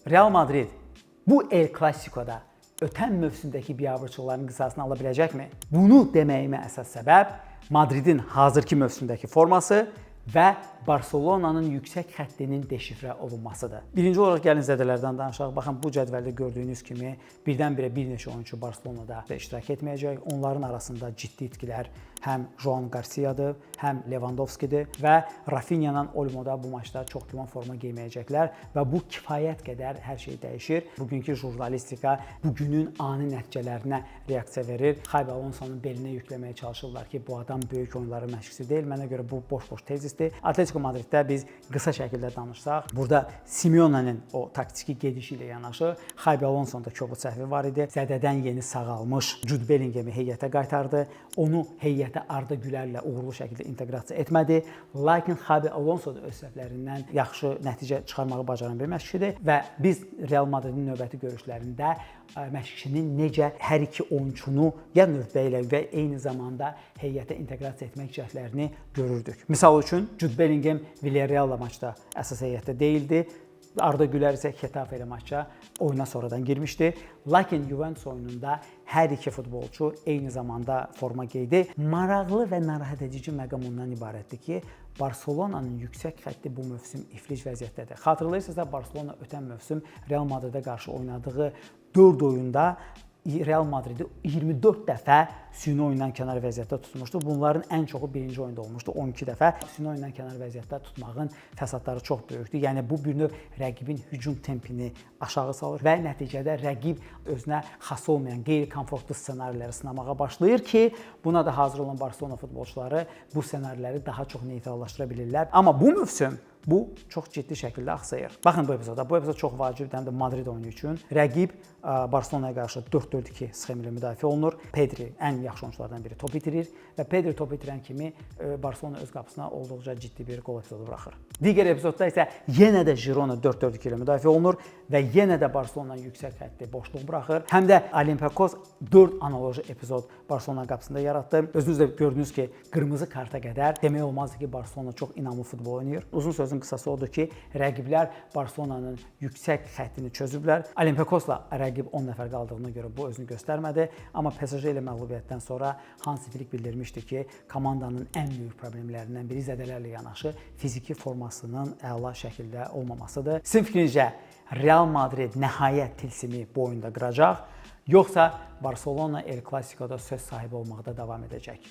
Real Madrid bu El Clasico'da ötən mövsümdəki biabırçıların qisasını ala biləcəkmi? Bunu deməyimə əsas səbəb Madridin hazırki mövsümdəki forması və Barselonanın yüksək xəttinin deşifrə olunmasıdır. Birinci olaraq gəlin zədələrdən danışaq. Baxın, bu cədvəldə gördüyünüz kimi birdən-birə bir neçə oyunçu Barselonada iştirak etməyəcək. Onların arasında ciddi itkilər həm Joan Garciadır, həm Lewandowskidir və Rafinha-la Olmo da bu maçda çox güman forma geyməyəcəklər və bu kifayət qədər hər şey dəyişir. Bugünkü jurnalistika bugünün ani nəticələrinə reaksiya verir. Xabi Alonso'nun belinə yükləməyə çalışırlar ki, bu adam böyük oyunların məşqçisi deyil. Mənə görə bu boş-boş tezisdir. Atletico Madriddə biz qısa şəkildə danışsaq, burada Simeone'nin o taktiki gedişi ilə yanaşı Xabi Alonso'nun da kobud səhvi var idi. Zədədən yeni sağalmış Jude Bellingham'i heyətə qaytardı. Onu heyətə Arda Gülerlə uğurlu şəkildə inteqrasiya etmədi. Lakin Xabi Alonso da öz səhvlərindən yaxşı nəticə çıxarmağı bacaran bir məşqçidir və biz Real Madridin növbəti görüşlərində məşqçinin necə hər iki oyunçunu ya növbə ilə və eyni zamanda heyətə inteqrasiya etmək cəhdlərini görürdük. Misal üçün, Jude Bellingham Villarreal-la maçda əsas heyətdə deyildi. Arda Güler isə Getafe ilə maça oyuna sonradan girmişdi. Lakin Juventus oyununda hər iki futbolçu eyni zamanda forma geydi. Maraqlı və narahat edici məqam ondan ibarətdir ki, Barselonanın yüksək xətti bu mövsüm iflic vəziyyətdədir. Xatırlayırsınızsa, Barselona ötən mövsüm Real Madridə qarşı oynadığı 4 oyunda Real Madridi 24 dəfə süni oyundan kənar vəziyyətdə tutmuşdu. Bunların ən çoxu birinci oyunda olmuşdu, 12 dəfə. Süni oyundan kənar vəziyyətdə tutmağın fəsadları çox böyükdür. Yəni bu bir növ rəqibin hücum tempini aşağı salır və nəticədə rəqib özünə xas olmayan qeyri-komfortlu ssenariləri sınamağa başlayır ki, buna da hazır olan Barselona futbolçuları bu ssenariləri daha çox neytrallaşdıra bilirlər. Amma bu mövsüm bu çox ciddi şəkildə axsayır. Baxın bu epizoda. Bu epizod çox vacibdir həm də Madrid oyunu üçün. Rəqib Barselonaya qarşı 4-4-2 sxemi ilə müdafiə olunur. Pedri ən yaxşı oyunçulardan biri top itirir və Pedri top itirən kimi Barselona öz qapısına olduqca ciddi bir qol epizodu buraxır. Digər epizodda isə yenə də Girona 4-4-2 ilə müdafiə olunur və yenə də Barselonanın yüksək xətti boşluq buraxır. Həm də Olympiakos 4 analoji epizod Barselona qapısında yaratdı. Özünüz də gördünüz ki, qırmızı karta qədər demək olmazdı ki, Barselona çox inamlı futbol oynayır. Uzun sözün qısası odur ki, rəqiblər Barselonanın yüksək xəttini çözüblər. Olympiakosla rəqib 10 nəfər qaldığına görə bu özünü göstərmədi, amma PSG ilə məğlubiyyətdən sonra Hansi Flick bildirmişdi ki, komandanın ən böyük problemlərindən biri zədələrlə yanaşı fiziki formasının əla şəkildə olmamasıdır. Sizin fikrincə Real Madrid nəhayət tilsimi bu oyunda qıracaq, yoxsa Barselona El Clasico'da söz sahibi olmaqda davam edəcək?